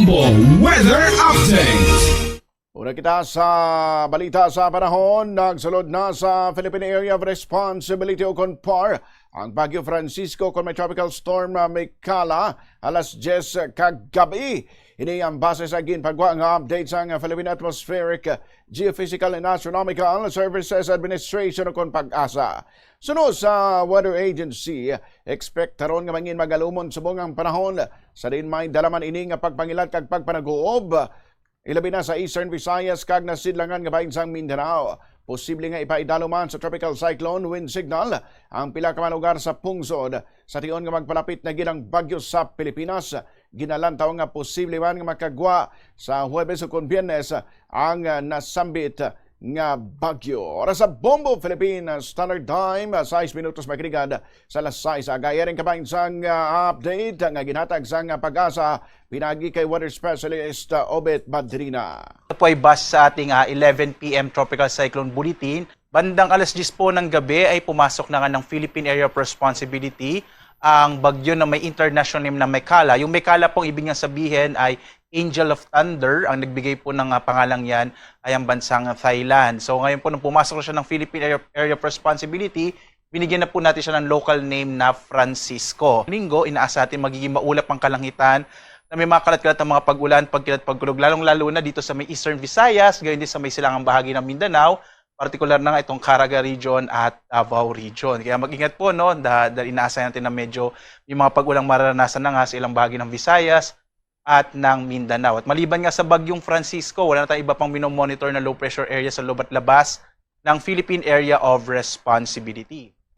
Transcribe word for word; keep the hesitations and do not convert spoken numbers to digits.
Weather update. Una kita sa balita sa panahon. Nagsulod na sa Philippine Area of Responsibility o kon PAR ang Bagyo Francisco kon may tropical storm na may kala alas diyes kagabi. Ini ang base sa ginpagwa nga update sang Philippine Atmospheric, Geophysical and Astronomical Services Administration o kon PAGASA. Suno sa Weather Agency, ekspektaron nga mangin magalumon subong ang panahon. Sa diin may dala man ini nga pagpangilat kag pagpanaguob, ilabi na sa Eastern Visayas kag nasidlangan nga bahin sang Mindanao. Posible nga ipaidalo man sa tropical cyclone wind signal ang pila ka mga lugar sa pungsod. Sa tion nga magpalapit na gid ang bagyo sa Pilipinas, ginalantaw nga posible man nga makagwa sa Huwebes o kon Biyernes ang, ah, nasambit nga bagyo. Oras sa Bombo Philippine Standard Time, sais minutos magligad sa alas sais. Agay rin kabahin sang, ah, update nga ginhatag sang PAGASA pinagi kay weather specialist, ah, Obet Badrina. Ito po ay base sa ating, ah, eleven p m Tropical Cyclone Bulletin. Bandang alas diyes po ng gabi ay pumasok na nga ng Philippine Area of Responsibility ang bagyo na may international name na Mekala. Yung Mekala pong ibig niyang sabihin ay Angel of Thunder. Ang nagbigay po ng, ah, pangalang yan ay ang bansang Thailand. So ngayon po, nung pumasok na siya ng Philippine Area, Area of Responsibility, binigyan na po natin siya ng local name na Francisco. Linggo, inaasa natin magiging maulap ang kalangitan na may mga kalat-kalat na mga pag-ulan, pagkilat, pagkulog, lalong-lalo na dito sa may Eastern Visayas, gayon din sa may silangang bahagi ng Mindanao, partikular na nga itong Caraga region at Davao region. Kaya mag-ingat po, no, da- dahil inaasa natin na medyo may mga pag-ulang mararanasan na nga sa ilang bahagi ng Visayas at ng Mindanao. At maliban nga sa Bagyong Francisco, wala na tayong iba pang minomonitor na low pressure area sa loob at labas ng Philippine Area of Responsibility.